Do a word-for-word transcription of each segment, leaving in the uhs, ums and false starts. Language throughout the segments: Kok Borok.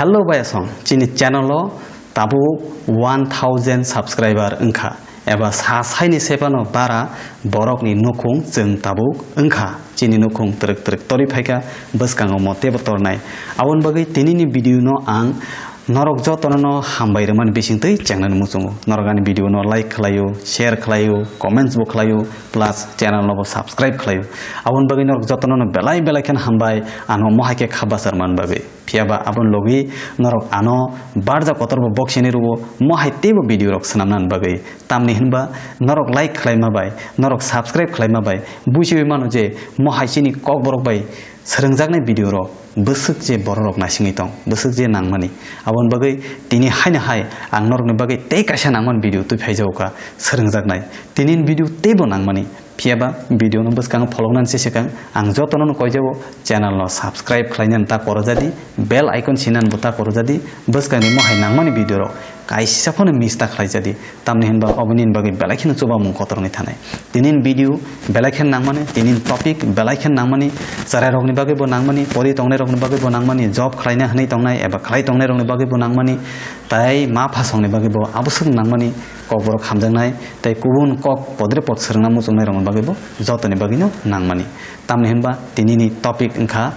Hello bayasong, chini channel o tabuk one thousand subscriber wngkha, eba sa saini sepano bara borokni nukhung chwng tabuk wngkha, chini nukhung twrwk twrwk torwi phaikha, bwskango mo teibo tornai. Aboni bagwi tinini video no ang norok jotono no hambai rwmani bisingtwi chengnani muchungo. Norok ani video no like khlaio, share khlaio, comments bo khlaio, plus channel no bo subscribe khlaio. Aboni bagwi norok jotono no belai belai kheno hambai, ano mohai khe kha bachar man bagwi. Phiya ba aboni logi norok ano barja kotor bo boksini rwo, mohai teibo video rok swnamnani bagwi. Tamni hinba norok like khlaima bai, norok subscribe khlaima bai, bujiwi mano je mohai chini kokborok bai swrwngjaknai video rok bwswk je borok rok naisingwi tong, bwswk je nangmani. Aboni bagwi tini haino hai ang norokni bagwi tei kaisa nangmani video twi phaijago kha swrwngjaknai. Tinini video teibo nangmani. Phiya ba video no bwskango pholoknani se swkang ang jotono no koijago channel no subscribe khlainani ta korojadi, bell icon sinani bo ta korojadi, bwskangni mohai nangmani video rok kaisa phano miss ta khlaijadi. Tamni hinba oboni bagwi belai kheno chubamung kotor wngwi thanai. Tinini video belai kheno nangmani, tinini topic belai kheno nangmani, chwrai rokni bagwi bo nangmani, pori tongnai rokni bagwi bo nangmani, job khlaina hwnwi tongnai eba khlai tongnai rokni bagwi bo nangmani, tai ma phasongni bagwi bo aboswk nangmani, kokborok hamjaknai, tei kubun kok podre pod swrwngna muchungnai rokni bagwi bo jotoni bagwino nangmani. Tamni hinba tinini topic wngkha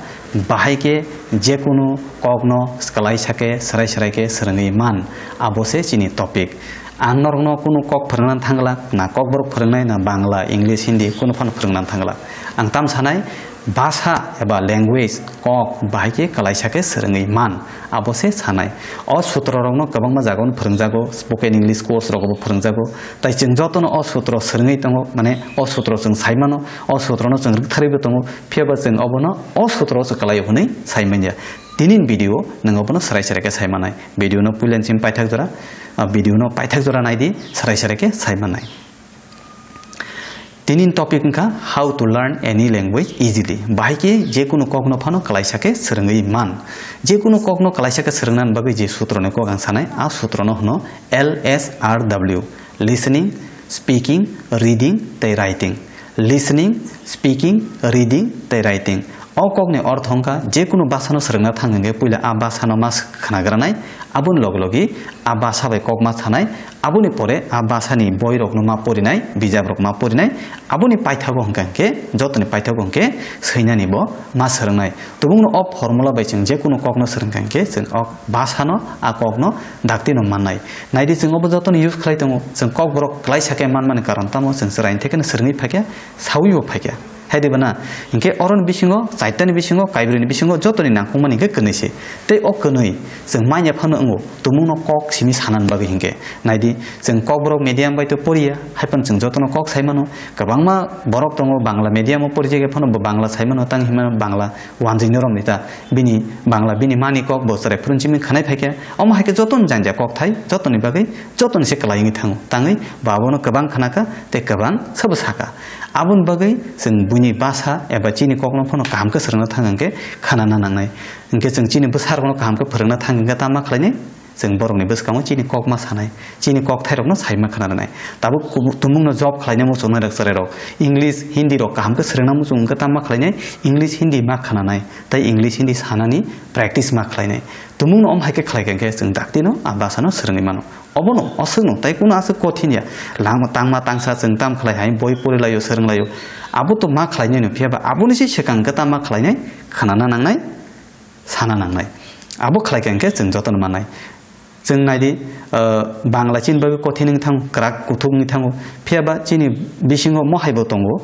bahai khe jekunu kokno kwlai sakhe swrai swrai khe swrwngwi man, abo se chini topic. Ang norokno kunu kok phwrwngna thangla, na kokborok phwrwngnai, na Bangla, English, Hindi kunu phano phwrwngna thangla. Ang tam sanai, basa eba language kok bahai khe kwlai sakhe swrwngwi man, abo se sanai. O sutro rokno kwbangma jagao phwrwngjago, spoken English course rogo bo phwrwngjago. Tai chwng jotono o sutro swrwngwi tongo, mane o sutro chwng sai mano, o sutrono chwng rwktharwi bo tongo, phiya ba chwng obono o sutro se kwlaio hwnwi sai manya. Tinini video nwng obono swrai swrai khe sai manai. Video no puila ni simi paithak jora, ah, video no paithak jora naidi, swrai swrai khe sai manai. Tinini topic wngkha how to learn any language easily. Bahai khe jekunu kokno phano kwlaisa khe swrwngwi man. Jekunu kokno kwlaisa khe swrwngna bagwi je sutroni kok ang sanai, a sutrono hwno L S R W, listening, speaking, reading tei writing. Listening, speaking, reading tei writing. O kokni ortho wngkha, jekunu bhasano swrwngna thang hwnkhe puila a bhasano ma khwnagranai, aboni logi logi a bhasa bai kok ma sanai, aboni pore a bhasani boirokno ma porinai, bijabrok ma porinai, aboni paithago hwnkha hwnkhe, jotoni paithago hwnkhe swinani bo ma swrwngnai. Tubungno o formula bai chwng jekunu kokno swrwngkha hwnkhe chwng o bhasano, a kokno daktino mannai. Naidi chwng obo jotono use khlai tongo, chwng kokborok klaisa khe manmani karon tamo chwng chwraini thekeno swrwngwi phaikha, sawibo phaikha. Hai diba na? Hinkhe oroni bisingo, chaitani bisingo, kaibrwini bisingo jotoni nangkukmani hinkhe kwnwi se. Tei o kwnwi chwng manya phano wngo, tumungno kok simi sanani bagwi hinkhe. Naidi, chwng kokborok medium bai to poriya, hai phano chwng jotono kok sai mano. Kwbangma borok tongo Bangla medium o porijak phano bo Bangla sai mano, tang hinmano Bangla wanjwino romni ta. Bini Bangla, bini mani kok bo chwrai phuru simi khwnai phaikha. Omo hai khe jotoni janja kok thai, jotoni bagwi, jotoni se kwlai wngwi thango. Tangwi bo abono kwbang khnakha tei kwbang sabo sakha. Aboni bagwi chwng buini bhasha eba chini kokno phano kaham khe swrwngna thang hwnkhe khwnana nangnai. Hinkhe chwng chini bwsarokno kaham khe phwrwngna thang hwnkhe tamo khlainai? Chwng borokni bwskango chini kok ma sanai, chini kokthairokno sai ma khna rwnai. Tabuk kubu-, tumungno job khlaina muchungnai rok chwrairok English, Hindi rok kaham khe swrwngna muchung hwnkhe tamo khlainai? English, Hindi ma khnanai, tei English, Hindi sanani practice ma khlainai. Tumungno om hai khe khlai kha hwnkhe chwng daktino a bhasano swrwngwi mano. Obono, oswkno, tai kuno aswk kothin ya. Langma tangma tangsa chwng tam khlai hai, boi porilaio, swrwnglaio. Abo to ma khlainaino, phiya ba aboni se swkang khe tamo khlainai, khnana nangnai, sana nangnai. Abo khlai kha hwnkhe chwng jotono mannai. Chwng naidi, ah, Bangla chini bagwi kothin wng thango, kwrak kuthuk wng thango. Phiya ba chini bisingo mohai bo tongo.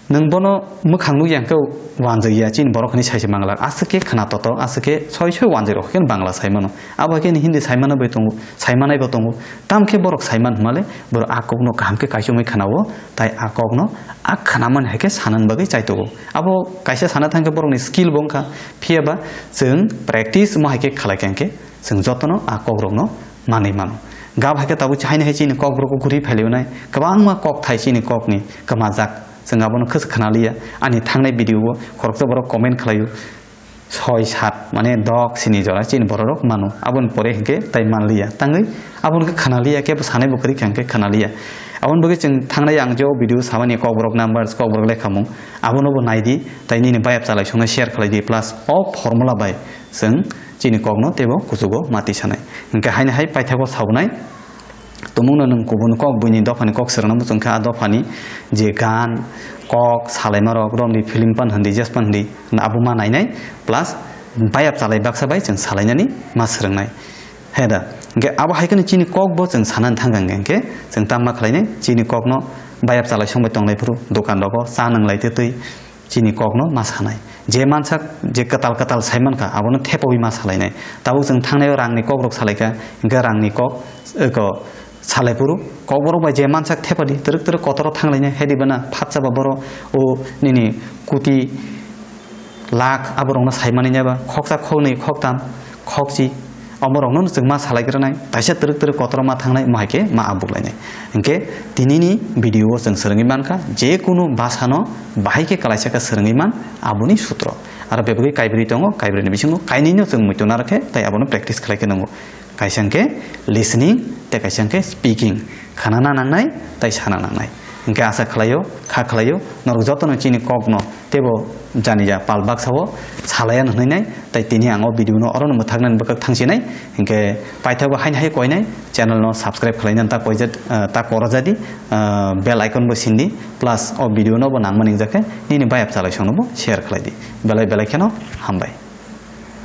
Nwng bono mwkhang nukya hwnkhe wanjwi ya, chini borok hinwi saise manglak. Aswk khe khna totok, aswk khe soi soi wanjwi rok khe Bangla sai mano. Abo khe Hindi sai mano bai tongo, sai manai bo tongo. Tamo khe borok sai man hwnmale, borok a kokno kaham khe kaichomwi khna-o, tai a kokno a khna man hai khe sanani bagwi chaitogo. Abo kaisa sana thang khe borokni skill bo wngkha, phiya ba chwng practice mo hai khe khlai kha hwnkhe chwng jotono a kokrokno manwi mano. Gab hai khe tabuk haino hai chini kokborok o guri phailai nai, kwbangma kok thai chini kokni kwmajak. Chwng abono khwsa khna liya. Ani thangnai video o khoroksa borok comment khlaio. Soi, sat, mane dok, sini jora chini bororok mano. Aboni pore hinkhe tai manliya. Tangwi aboni khe khna liya, kebo sanai bo kwrwi kha hinkhe khna liya. Aboni bagwi chwng thangnai ang je o video samani kokborok numbers, kokborok lekhamung. Abono bo naidi, tai nini bayap chalai songno share khlai di, plus o formula bai chwng Chini kokno teibo kuchugo mati sanai. Hingke haini hai paithago sabonai. Tumungno nwng kubun kok buini dophani kok swrwngna muchungkha, a dophani je gan, kok, salaimarok, romni film pan hindi, jes pan hindi, abo ma nainai, plus bayap chalai baksa bai chwng salainani ma swrwngnai. He da? Hingke abo hai kheno chini kokbo chwng sanani thangkha hingke, hingke chwng tamma khlainai, chini kokno bayap chalai songbai tonglai phuru, dokan rogo cha nwnglai tei twi, chini kokno ma sanai. Je mansak, je kwtal kwtal sai mankha, abono thepawi ma salainai. Tabuk chwng thangnai o rangni kokrok salaikha, hingkhe rangni kok, eko, salai phuru kokborok bai je mansak thepadi, twrwk twrwk kotoro thanglainai, hedi bana phatsa ba boro o nini kuti lakh aborokno saimani ba, khoksa khoknwi khoktam, khokchi, omorokno chwng ma salaigranai, taisa twrwk twrwk kotoro ma thangnai, mo hai khe ma abuklainai. Hingkhe tinini video o chwng swrwngwi mankha, je kunu bhasano bahai khe kwlaisa khe swrwngwi man, aboni sutro. Aro bebagwi kaibrwi tongo, kaibrwini bisingo kainwino chwng muitu narwkhe, tai abono practice khlai khe nango. Kaisa hingkhe listening, tei kaisa hingkhe speaking. Khanana nangnai, tei sana nangnai. Hingkhe asa khlaio, kha khlaio, norok jotono chini kokno teibo jani ja pal baksao salaiya hwnwi nai, tei tini ang o video no orono mwthaknani bwkhak thangsinai, hingkhe paithago haini hai koinai channel no subscribe khlainani ta koijak, ah, ta korojadi, ah, bell icon bo sindi, plus o video no bo nangmani wngjakhe nini bayap chalai songno bo share khlaidi. Belai belai kheno hambai.